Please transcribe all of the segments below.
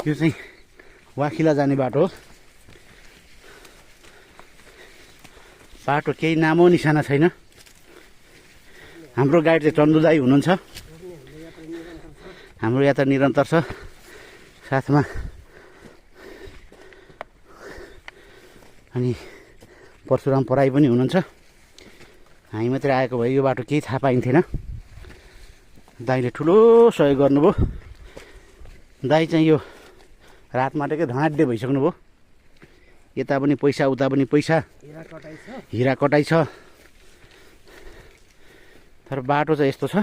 यो चाहिँ वाखिला जाने बाटो हो। बाटो केही नामो निशाना छैन। हाम्रो गाइड चाहिँ चन्दु दाई हुनुहुन्छ। हाम्रो यात्रा निरन्तर छ। साथमा अनि परशुराम पराई पनि हुनुहुन्छ। हामी मात्रै आएको भए यो बाटो केही थाहा पाइन्थेन। दाईले ठुलो सहयोग गर्नुभयो। दाई चाहिँ यो रातमाटेकै धनाढ्य भइसक्नुभयो। यता पनि पैसा उता पनि पैसा, हिरा कटाइ छ। तर बाटो चाहिँ यस्तो छ।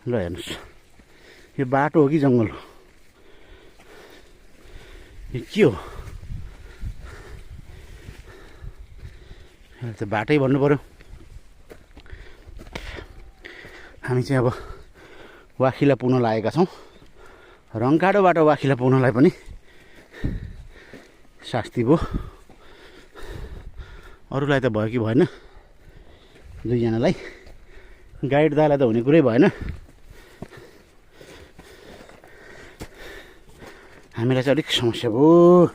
ल हेर्नुहोस्, यो बाटो हो कि जङ्गल हो? यो के हो? अहिले त बाटै भन्नु पर्यो। हामी चाहिँ अब वाखिला पुग्न लागेका छौँ। रङकाडोबाट वाखिला पुग्नलाई पनि शास्ति भयो। अरूलाई त भयो कि भएन, दुईजनालाई। गाइड दालाई त हुने कुरै भएन। हामीलाई चाहिँ अलिक समस्या भयो।